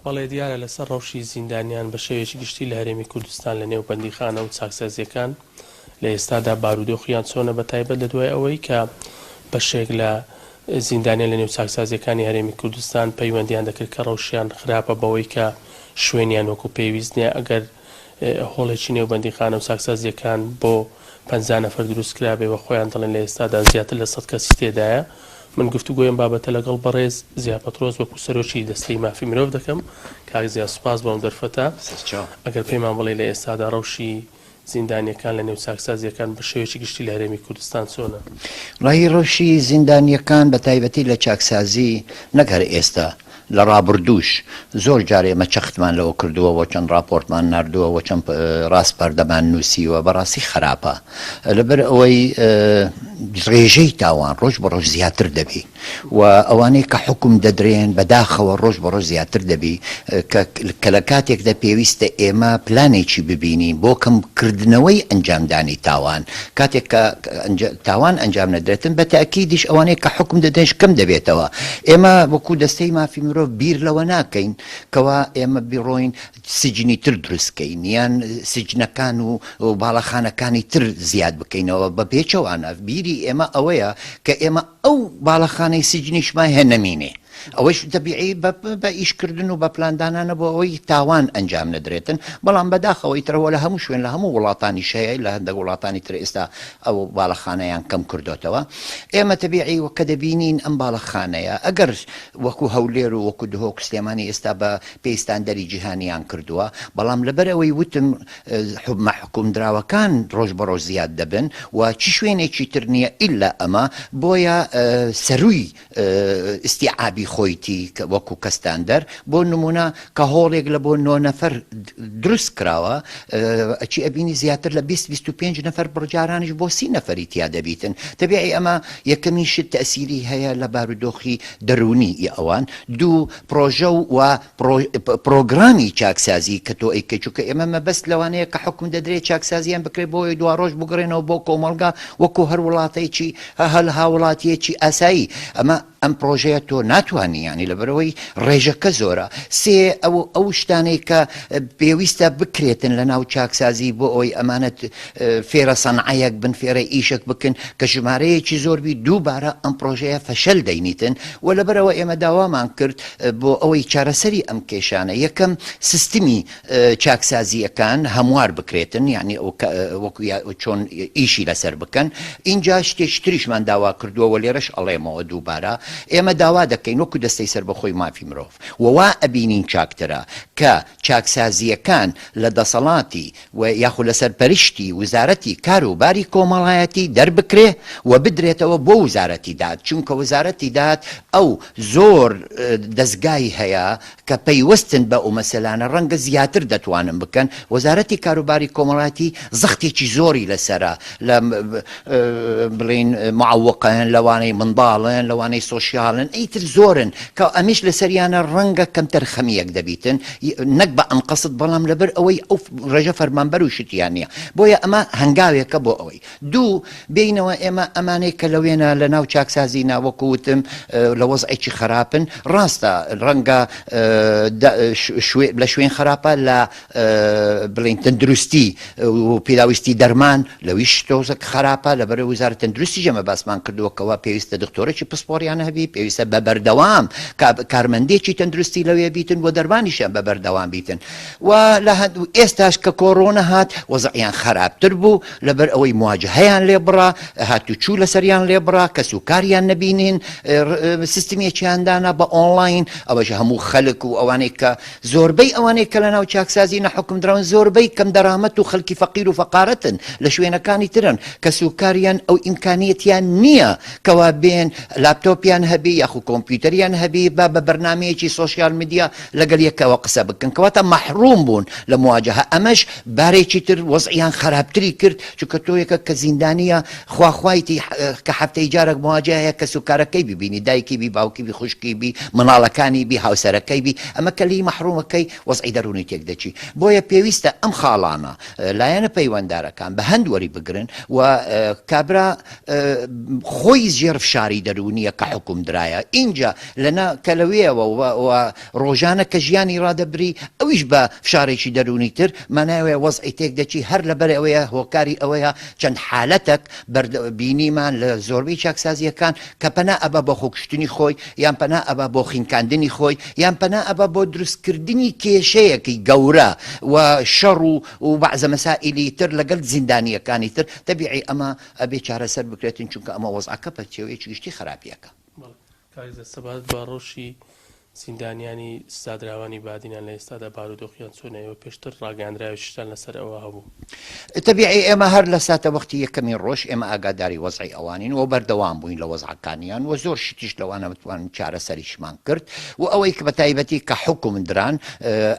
بەڵێ دیارە لەسەر ڕەوشی زیندانیان بە شێوەیەکی گشتی لە هەرێمی کوردستان لە نێو بەندیخانە و چاکسازییەکان لە ئێستادا بارودۆخیان چۆنە بە تایبەت لە دوای ئەوەی کە بەشێک لە زیندانیان لە نێو چاکسازییەکانی هەرێمی کوردستان پەیوەندیان دەکرد کە ڕەوشیان خراپە بەوەی کە شوێنیان وەکو پێویست نیە ئەگەر هۆڵێکی نێو بەندیخانە و چاکسازییەکان بۆ 50 نەفەر دروست کرابێ و خۆیان دەڵێن لە ئێستادا زیاتر لە 100 کەسی تێدایە. من گفتوگۆی ئەم بابەتە لەگەڵ بەڕێز زیا پەترۆس وەکو سەرۆکی دەستەی مافی مرۆڤ دەکەم. کاک زیا سوپاس بۆ ئەم دەرفەتە. سەرچاو. ئەگەر پێمان بڵێی لە ئێستادا ڕەوشی زیندانییەکان لە نێو چاکسازییەکان بە شێوەیەکی گشتی لە هەرێمی کوردستان چۆنە؟ وەڵاهی ڕەوشی زیندانییەکان بە تایبەتی لە چاکسازی نەک هەر ئێستا لە ڕابردووش زۆر جار ئێمە چەختمان لەوە کردووە و چەند ڕاپۆرتمان ناردووە و چەند ڕاسپاردەمان نووسیوە بەڕاستی خراپە لەبەر ئەوەی ڕێژەی تاوان ڕۆژ بە ڕۆژ زیاتر دەبی و ئەوانەی کە حوکم دەدرێن بەداخەوە ڕۆژ بە ڕۆژ زیاتر دەبی کە لە کاتێکدا پێویستە ئێمە پلانێکی ببینین بۆ کەم کردنەوەی ئەنجامدانی تاوان کاتێک کە تاوان ئەنجام نەدرێتن بە تاکیدیش ئەوانەی کە حوکم دەدرێنش کەم دەبێتەوە ئێمە وەکو دەستەی مافی مرۆڤ بیر لەوە ناکەین کەوا ئێمە بیڕۆین سجنی تر دروست کەین یان سجنەکان و باڵەخانەکانی تر زیاد بکەینەوە بە پێچەوانە بیری ئێمە ئەوەیە کە ئێمە ئەو باڵەخانەی سجنیشمان هەیە نەمینێ ئەوەش تەبیعی بە ئیشکردن و بە پلاندانانە بۆ ئەوەی تاوان ئەنجام نەدرێتن بەڵام بەداخەوە ئیترەوە لە هەموو شوێن لە هەموو وڵاتانیش هەیە لە هەندێک وڵاتانی تر ئێستا ئەو باڵەخانەیان کەم کردۆتەوە ئێمە تەبیعی کە دەبینین ئەم باڵەخانەیە ئەگەر وەکو هەولێر و وەکو دهۆک سلێمانی ئێستا بە پێی ستاندەری جیهانیان کردووە، بەڵام لەبەرئەوەی وتم مەحکومدراوەکان ڕۆژ بە ڕۆژ زیاد دەبن و چ شوێنێکی تر نییە ئیلا ئەمە، بۆیە سەرووی ئیستیعابی خۆیتی وەکو کە ستاندەر، بۆ نموونە کە هۆڵێک لە بۆ نۆ نەفەر دروست کراوە ئەچی ئەبینی زیاتر لە 20 25 نەفەر بڕجارانیش بۆ 30 نەفەری تیا دەبیتن تەبیعی ئەمە یەکەمین شت تەئسیری هەیە لە بارودۆخی دەروونی ی ئەوان دوو پڕۆژە و پڕۆگرامی چاکسازی کە تۆ ئەیکەی چونکە ئێمە مەبەست لەوانەیە کە حوکم دەدرێت چاکسازیان بکرێت بۆ ئەوەی دواڕۆژ بگەڕێنەوە بۆ کۆمەڵگا وەکو هەر وڵاتێکی هەر هاوڵاتیەکی ئاسایی ئەمە ئەم پڕۆژەیە تۆ ناتوانی یانی لەبەرئەوەی ڕێژەکە زۆرە سێ ئەو ئەو شتانەی کە پێویستە بکرێتن لە ناو چاکسازی بۆ ئەوەی ئەمانەت فێرە سەنعەیەک بن فێرە ئیشەک بکن کە ژمارەیەکی زۆر بی دووبارە ئەم پڕۆژەیە فەشەل دەینیتن و لەبەرئەوە ئێمە داوامان کرد بۆ ئەوەی چارەسەری ئەم کێشانە یەکەم سیستمی چاکسازییەکان هەموار بکرێتن یانی وەکو چۆن ئیشی لەسەر بکەن ئینجا شتێکی تریشمان داوا کردووە و لێرەش ئەڵێمەوە دووبارە ئێمە داوا دەکەین وەکو دەستەی سەربەخۆی مافی مرۆڤ و وا ئەبینین چاکترە کە چاکسازییەکان لە دەسەڵاتی و یاخود لە سەرپەرشتی وزارەتی کار و باری کۆمەڵایەتی دەربکرێ و بدرێتەوە بۆ وزارەتی داد چونکە وزارەتی داد ئەو زۆر دەزگای هەیە کە پەیوەستن بە ئەو مەسەلانە ڕەنگە زیاتر دەتوانن بکەن وەزارەتی کاروباری کۆمەڵایەتی زەختێکی زۆری لەسەرە لە بڵێین معوقن لەوانەی منداڵن لەوانەی سۆشیالن ئیتر زۆرن کە ئەمیش لەسەریانە ڕەنگە کەمتەرخەمییەک دەبیتن نەک بە ئەنقەست بەڵام لەبەر ئەوەی ئەو ڕێژە فەرمانبەر و شتیان نییە بۆیە ئەمە هەنگاوێکە بۆ ئەوەی دوو بێینەوە ئێمە ئەمانەی کە لەوێنە لە ناو چاکسازی نا وەکو وتم لە وەزعێکی خراپن ڕاستە ڕەنگە لە شوێن خراپە لە بڵێین تەندروستی و پێداویستی دەرمان لەویش تۆزەک خراپە لەبەر وزارەت تەندروستی ئێمە باسمان کردووە کەوا پێویستە دکتۆرێکی پسپۆڕیان هەبی پێویستە بە بەردەوام کارمەندێکی تەندروستی لەوێ بیتن و دەرمانیشیان بە بەردەوام بیتن و لە ئێستاش کە کۆرۆنا هات وەزعیان خراپتر بوو لەبەر ئەوەی مواجهەیان لێ بڕا هاتوچوو لەسەریان لێ بڕا کەس و کاریان نەبینین سیستمێکیان دانا بە ئۆنلاین ئەوەش هەموو خەلک و ئەوانەی کە زۆربەی ئەوانەی کە لەناو چاکسازی نەحوکمدراون زۆربەی کەمدەرامەت و خەلکی فەقیر و فەقارەتن لە شوێنەکانی ترن کەسوکاریان ئەو ئیمکانیەتیان نییە کەوا بێن لاپتۆپیان هەبی یاخو کۆمپیوتەریان هەبی با بە بەرنامەیەکی social media لەگەل یەکەوە قسە. قسە بکەن، کەواتە مەحروم بوون لە مواجهە، ئەمەش بارێکی تر وەزعیان خراپتری کرد، چونکە تۆ یەکە کە زیندانیە خوا خوایتی کە هەفتەی جارێک مواجهە هەیە کەسوکارەکەی ببینی، دایکی بی، باوکی بی، خوشکی بی، مناڵەکانی بی، هاوسەرەکەی بی، ئەمە کە لێی مەحرومەکەی وەزعی دەروونی تێک دەچی، بۆیە پێویستە ئەم خاڵانە لایەنە پەیوەندارەکان بە هەند وەری بگرن و کابرا خۆی ژێر فشاری دەروونیە کە حوکم درایە ئینجا لەنا کە لەوێەوە و ڕۆژانە کە ژیانی ڕادەبری ئەویش بە فشارێکی دەروونی تر مانایەوەیە وەزعی تێک دەچی هەر لەبەر ئەوەیە هۆکاری ئەوەیە چەند حالەتەک بینیمان لە زۆربەی چاکسازیەکان کە پەنا ئەبا بۆ خۆکوشتنی خۆی یان پەنا ئەبا بۆ خینکاندنی خۆی یان پەنا ئەبا بۆ دروستکردنی کێشەیەکی گەورە و شەڕ و و بەعزە مەسائیلی تر لەگەل زیندانیەکانی تر تەبیعی ئەمە ئەبێ چارەسەر بکرێتن چونکە ئەمە وەزعەکە بە شێوەیەکی گشتی خراپیەکە. بەڵێ کاک عیزەت سەبارەت بە ڕەوشی زیندانیانی سزادراوانی بادینان لە ئێستادا بارودۆخیان چۆنە؟ ئێوە پێشتر ڕاگەیاندراوێکیشتان لەسەر ئەوە هەبوو. تەبیعی ئێمە هەر لە ساتەوەختی یەکەمین ڕۆژ ئێمە ئاگاداری وەزعی ئەوانین و بەردەوام بووین لە وەزعەکانیان و زۆر شتیش لەوانە بتوانین چارەسەریشمان کرد و ئەوەی کە بە تایبەتی کە حوکم دران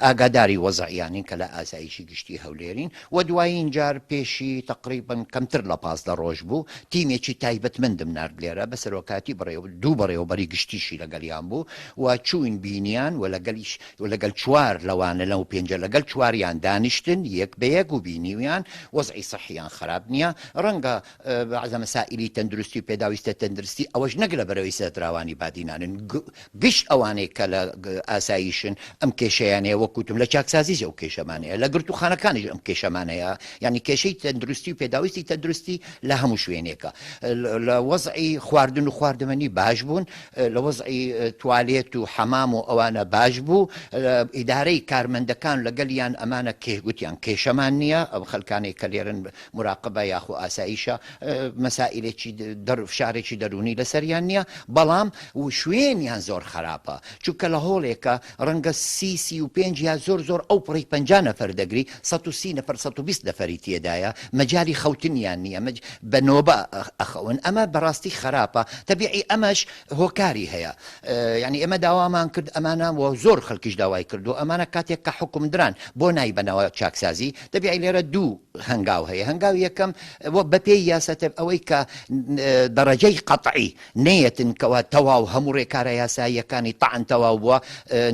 ئاگاداری وەزعیانین کە لە ئاسایشی گشتی هەولێرین و دوایین جار پێشی تەقریبەن کەمتر لە 15 ڕۆژ بوو تیمێکی تایبەتمەندم نارد لێرە بە سەرۆکاتی بەڕێوە دوو بەڕێوەبەری گشتیشی لەگەڵیان بوو و چووین بینیان و لەگەلیش و لەگەل چوار لەوانە لەو پێنجە لەگەل چواریان دانیشتن یەک بە یەک و بینیویان وەزعی سەحیان خراپ نییە ڕەنگە بەعزە مەسائیلی تەندروستی و پێداویستە تەندرستی ئەوەش نەک لە بەرەوەی سەدراوانی بادینانن گشت ئەوانەی کە لە ئاساییشن ئەم کێشەیان هەیە وەک وتم لە چاکسازیش ئەو کێشەمان هەیە لە گرتووخانەکانیش ئەم کێشەمان هەیە یعنی کێشەی تەندروستی و پێداویستی تەندروستی لە هەموو شوێنێکە لە وەزعی خواردن و خواردەمەنی باش بوون لە وەزعی توالێت و حەمام و ئەوانە باش بوو ئیدارەی کارمەندەکان لەگەلیان ئەمانە کێ گوتیان کێشەمان نییە ئەو خەلکانێک کە لێرن مراقبە یاخۆ ئاسایشە مەسائلێکی دەر فشارێکی دەروونی لەسەریان نییە بەڵام و شوێنیان زۆر خراپە چونکە لە هۆڵێکە ڕەنگە سی 35 یا زۆر زۆر ئەو پڕی 50 نەفەر دەگری 130 نەفەر 120 نەفەری تێدایە مەجای خەوتنیان نییە مەج بە نۆبە ئەخەون ئەمە بەڕاستی خراپە تەبیعی ئەمەش هۆکاری هەیە یعنی ئێمە داوامان کرد ئەمانە و زۆر خەلکیش داوای کردو ئەمانە کاتێک کە حکوم دران بۆ نایبەنەوە چاکسازی تەبیعی لێرە دوو هەنگاو هەیە هەنگاو یەکەم بەپێی یاسا ئەوەی کە دەڕەجەی قەتعی نەیەتن کەوا تەواو هەموو ڕێکارە یاساییەکانی تەعن تەواو بووە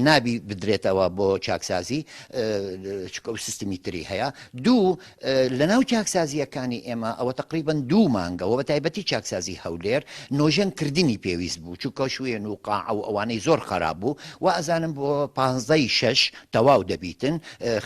نابی بدرێتەوە بۆ چاکسازی چکە و سیستمی تری هەیە دوو لەناو چاکسازییەکانی ئێمە ئەوە تەقریبەن دوو مانگە و بەتایبەتی چاکسازی هەولێر نۆژەن کردنی پێویست بوو چونکە شوێن و قاعە و ئەوانەی زۆر خراپ بوو وا ئەزانم بۆ پانزدەی شەش تەواو دەبیتن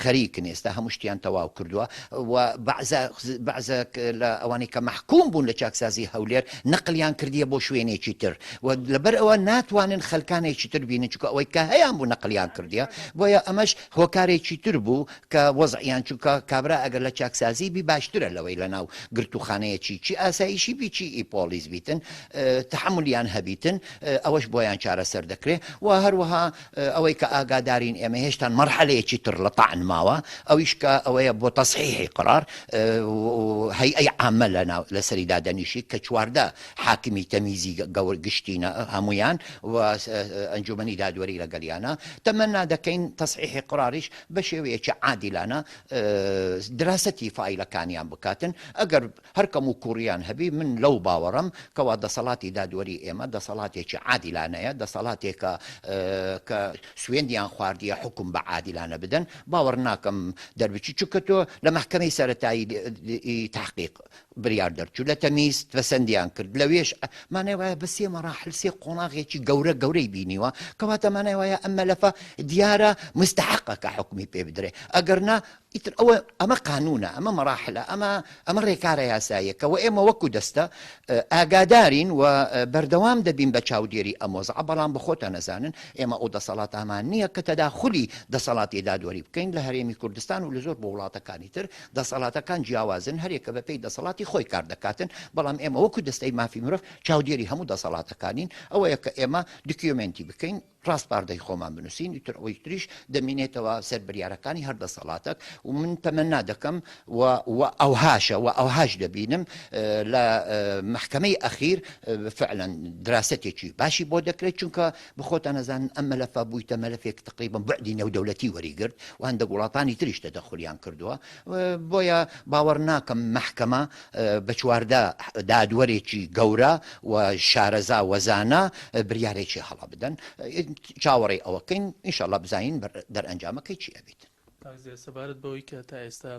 خەریکن ئێستا هەموو شتیان تەواو کردووە و بەعزە بەعزە لە ئەوانەی کە مەحکوم بوون لە چاکسازی هەولێر نەقلیان کردیە بۆ شوێنێکی تر و لەبەر ئەوە ناتوانن خەلکانێکی تر بینن چونکە ئەوەی کە هەیان بوو نەقلیان کردیە بۆیە ئەمەش هۆکارێکی تر بوو کە وەزعیان چونکە کابرا ئەگەر لە چاکسازی بی باشترە لەوەی لەناو گرتووخانەیەکی چی ئاسایشی بی چی ئی پۆلیس بیتن تەحەمولیان هەبیتن ئەوەش بۆیان چارەسەر دەکرێ و هەروەها ئەوەی کە ئاگادارین ئێمە هێشتان مەرحەلەیەکی تر لە تەعن ماوە ئەویش کە ئەوەیە بۆ تەسحیحی قرار هەیئەی عامە لەناو لەسەری دادەنیشی کە 14 حاکمی تەمیزی گەور گشتینە هەمویان و ئەنجومەنی دادوەری لەگەلیانە تەمەنا دەکەین تەسحیحی قراریش بە شێوەیەکی عادیلانە دراسەتی فایلەکانیان بکاتن ئەگەر هەر کەم و کوڕیان هەبی من لەو باوەڕم کەوا دەسەڵاتی دادوەری ئێمە دەسەڵاتێکی عادیلانەیە دەسەڵاتێکە کە سوێندیان خواردیە حوکم بە عادیلانە بدەن باوەڕ ناکەم دەربچی چونکە تۆ لە مەحکەمەی سەرەتایی تحقیق بریار دەرچوو لە تەمیز پەسەندیان کرد لەوێش مانای وایە بە سێ مەراحل سێ قۆناغێکی گەورە گەورەی بینیوە کەواتە مانای وایە ئەم مەلەفە دیارە مستحقە کە حکومی پێ بدرێ ئەگەر نا ئیتر ئەوە ئەمە قانونە ئەمە مەراحلە ئەمە ئەمە ڕێکارە یاساییەکە و ئێمە وەکو دەستە ئاگادارین و بەردەوام دەبین بە چاودێری ئەم وەزعە بەڵام بە خۆتان نەزانن ئێمە ئەو دەسەڵاتامان نییە کە تەداخلی دەسەڵاتی دادوەری بکەین لە هەرێمی کوردستان و لە زۆر بۆ وڵاتەکانی تر دەسەڵاتەکان جیاوازن هەرێکە بەپێی دەسەڵاتی خۆی کار دەکاتن بەڵام ئێمە وەکو دەستەی مافی مرۆڤ چاودێری هەموو دەسەڵاتەکانین ئەوەیە کە ئێمە document ی بکەین. ڕاسپاردەی خۆمان بنووسین، ئیتر ئەوەی تریش دەمینێتەوە سەر بریارەکانی هەر دەسەڵاتەک و من تەمەنا دەکەم و و ئەوهاشە و ئەوهاش دەبینم لە مەحکەمەی ئەخیر فعلا دراسەتێکی باشی بۆ دەکرێت چونکە بخۆتان ئەزانن ئەم مەلەفە بوویتە مەلەفێک تقریبا بعدی نێودەولەتی وەریگرت و هەندێک وڵاتانی تریش تەدەخولیان کردووە بۆیە باوەڕ ناکەم مەحکەمە بە 14 دادوەرێکی گەورە و شارەزا وەزانە بریارێکی هەڵە بدەن چاوەڕێی ئەوەکەین ئینشاءاللە بزانین دەرئەنجامەکەی چی ئەبیت. کاک زیا سەبارەت بەوەی کە تا ئێستا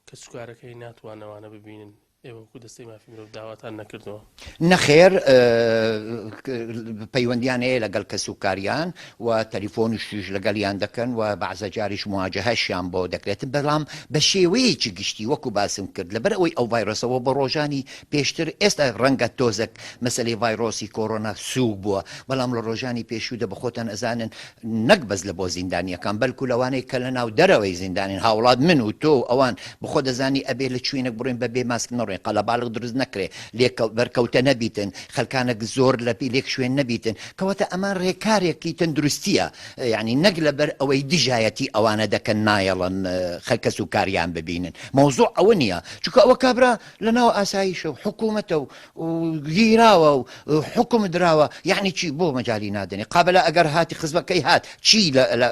کەسوکارەکەی ناتوانن ئەوانە ببینن ئێوە وەکو دەستەی مافی مرۆڤ داواتان نەکردووە؟ نەخێر پەیوەندیان هەیە لەگەڵ کەسوکاریان و تەلیفۆنیشیش لەگەڵیان دەکەن و بەعزە جاریش مواجهەشیان بۆ دەکرێت بەڵام بە شێوەیەکی گشتی وەکو باسم کرد لەبەر ئەوەی ئەو ڤایرۆسەوە بە ڕۆژانی پێشتر ئێستا ڕەنگە تۆزەک مەسەلەی ڤایرۆسی کۆرۆنا سووک بووە بەڵام لە ڕۆژانی پێشوودە بە خۆتان ئەزانن نەک بەس لە بۆ زیندانیەکان بەلکو لەوانەی کە لە ناو دەرەوەی زیندانین هاوڵات من و تۆ و ئەوان بخۆ دەزانی ئەبێ لە چوینەک بڕۆین بە بێ ماسک نەڕۆین قەلەباڵغ دروست نەکرێ لێک بەرکەوتە نەبیتن خەلکانەک زۆر لە لێک شوێن نەبیتن کەواتە ئەمان ڕێکارێکی تەندروستیە یعنی نەک لەبەر ئەوەی دژایەتی ئەوانە دەکەن نایەڵن خەکەس و کاریان ببینن مەوزوع ئەوە نییە چونکە ئەوە کابرا لە ناو ئاسایشە و حکوومەتە و گیراوە و حوکم دراوە یەعنی چی بۆ مەجالی نادەنێ قابلە ئەگەر هاتی خزمەکەی هات چی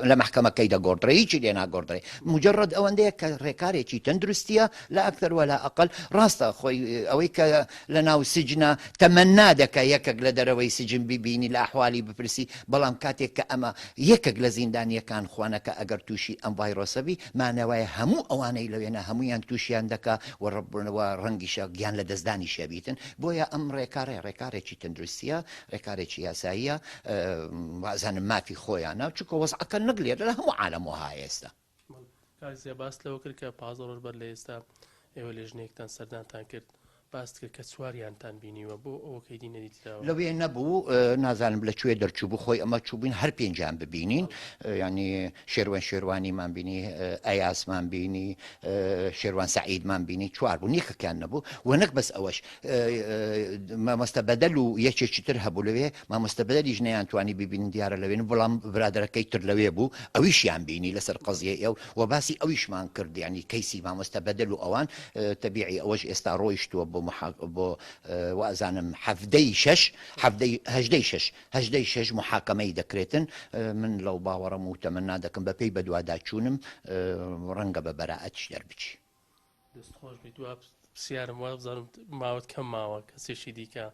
لە مەحکەمەکەی دەگۆڕدرێ هیچی لێ ناگۆڕدرێ مجرد ئەوەندەیە کە ڕێکارێکی تەندروستیە لا ئەکثر ولا ئەقل ڕاستە خۆی ئەوەی کە لە ناو سجنە تەمەنا دەکە یەکێک لە دەرەوەی سجن ببینی لە ئەحوالی بپرسی بەڵام کاتێک کە ئەمە یەکێک لە زیندانیەکان خوانەکە ئەگەر تووشی ئەم ڤایرۆسە بی مانەوەی هەموو ئەوانەی لەوێنە هەمویان تووشیان دەکا و ڕەنگیشە گیان لەدەستدانیش هەبیتن بۆیە ئەم ڕێکارە ڕێکارێکی تەندروستیە ڕێکارێکی یاساییە وازانم مافی خۆیانە چونکە وەزعەکە نەک لێرە لە هەموو عالەم وەها ئێستا. کاک زیا باست لەوە کرد کە 15 ڕۆژ بەر لە ئێستا ئێوە لێژنەیەکتان سەردانتان کرد باست کرد کە چواریانتان بینیوە بۆ ئەوە کەی دی نەدیتراوە؟ لەوێ نەبوو نازانم لە کوێ دەرچوو خۆی ئەمە چووبووین هەر پێنجیان ببینین ینی شێروان شێروانیمان بینی ئەیاسمان بینی شێروان سەعیدمان بینی چوار بوون یەکەکیان نەبوو و نەک بەس ئەوەش مامۆستا بەدەل و یەکێکی تر هەبوو لەوێ مامۆستا بەدەلیش نەیانتوانی ببینن دیارە لەوێن بەڵام برادەرەکەی تر لەوێ بوو ئەویشیان بینی لەسەر قەزیەی ئەو و باسی ئەویشمان کرد یعنی کەیسی مامۆستا بەدەل و ئەوان تەبیعی ئەوەش ئێستا ڕۆیشتووە بۆ بۆ وازانم حەفدەی شەش حەفدەی هەژدەی شەش هەژدەی شەش موحاکەمەی دەکرێتن، من لەو باوەڕەم و تەمەنا دەکەم بە پێی بەدواداچوونم ڕەنگە بە بەرائەتیش دەربچی. دەست خۆش بیت دوا پرسیارم وابزانم ماوەت کەم ماوە کەسێکی دیکە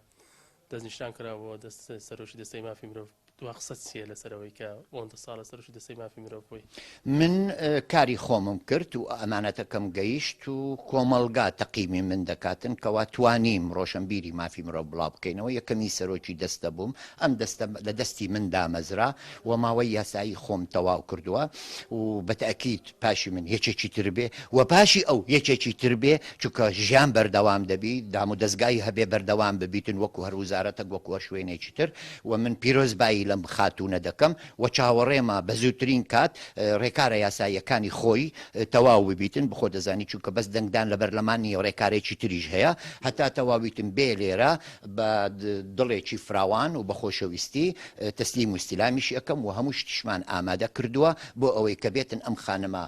دەستنیشان کراوە دەست سەرۆکی دەستەی مافی مرۆڤ دوا قسەت چییە لەسەر ئەوەی کە ئەوەندە ساڵە سەرۆکی دەستەی مافی مرۆڤ بووی؟ من کاری خۆمم کرد و ئەمانەتەکەم گەیشت و کۆمەڵگا تەقیمی من دەکاتن کەوا توانیم ڕۆشەنبیری مافی مرۆڤ بڵاو بکەینەوە یەکەمین سەرۆکی دەستە بووم ئەم دەستە لە دەستی من دامەزرا و ماوەی یاسایی خۆم تەواو کردووە و بە تەئکید پاشی من یەکێکی تر بێ و پاشی ئەو یەکێکی تر بێ چونکە ژیان بەردەوام دەبی دام و دەزگای هەبێ بەردەوام ببیتن وەکو هەر وزارەتەک وەکو هەر شوێنێکی تر و من پیرۆزبایی لەم خاتوونە دەکەم و چاوەڕێمە بە زووترین کات ڕێکارە یاساییەکانی خۆی تەواو ببیتن، بخۆ دەزانی چونکە بەس دەنگدان لە بەرلەمان نییە ڕێکارێکی تریش هەیە هەتا تەواویتن بێ لێرە بە دڵێکی فراوان و بە خۆشەویستی تەسلیم و ئیستیلامیشی ئەکەم و هەموو شتیشمان ئامادە کردووە بۆ ئەوەی کە بێتن ئەم خانمە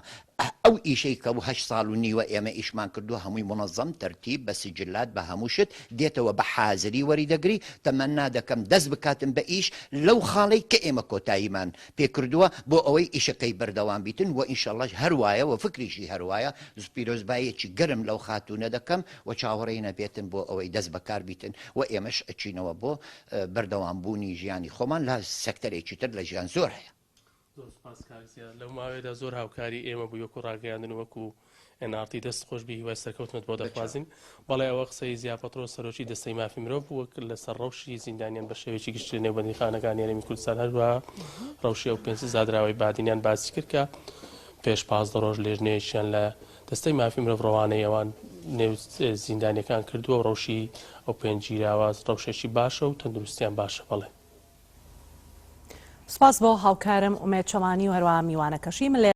ئەو ئیشەی کە هەشت ساڵ و نیوە ئێمە ئیشمان کردووە هەمووی مونەزەم تەرتیب بە سجلات بە هەموو شت دێتەوە بە حازری وەری دەگری تەمەنا دەکەم دەست بکاتن بە ئیش لەو خاڵەی کە ئێمە کۆتاییمان پێ کردووە بۆ ئەوەی ئیشەکەی بەردەوام بیتن وە ئینشەڵڵاش هەر وایە وە فکریشی هەر وایە پیرۆزباییەکی گەرم لەو خاتوونە دەکەم وە چاوەڕێی نەبێتن بۆ ئەوەی دەست بەکار بیتن وە ئێمەش ئەچینەوە بۆ بەردەوام بوونی ژیانی خۆمان لە سێکتەرێکی تر لە ژیان زۆر هەیە. زۆر سوپاس کاک زیا لەو ماوەیەدا زۆر هاوکاری ئێمە بووی وەکو ڕاگەیاندن و وەکو NRT دەست خۆش بی هیوای سەرکەوتنت بۆ دەخوازین بەڵێ ئەوە قسەی زیا پەترۆس سەرۆکی دەستەی مافی مرۆڤ بوو وەک لەسەر ڕەوشی زیندانیان بە شێوەیەکی گشتی لە نێو بەندیخانەکانی هەرێمی کوردستان هەروەها ڕەوشی ئەو پێنج سزادراوەی بادینیان باسی کرد کە پێش 15 ڕۆژ لێژنەیەکیان لە دەستەی مافی مرۆڤ ڕەوانەی ئەوان نێو زیندانیەکان کردووە و ڕەوشی ئەو پێنج گیراوە ڕەوشێکی باشە و تەندروستیان باشە بەڵێ. سوپاس بۆ هاوکارم ئومێد چۆمانی و هەروەها میوانەکەشی. من لێرە.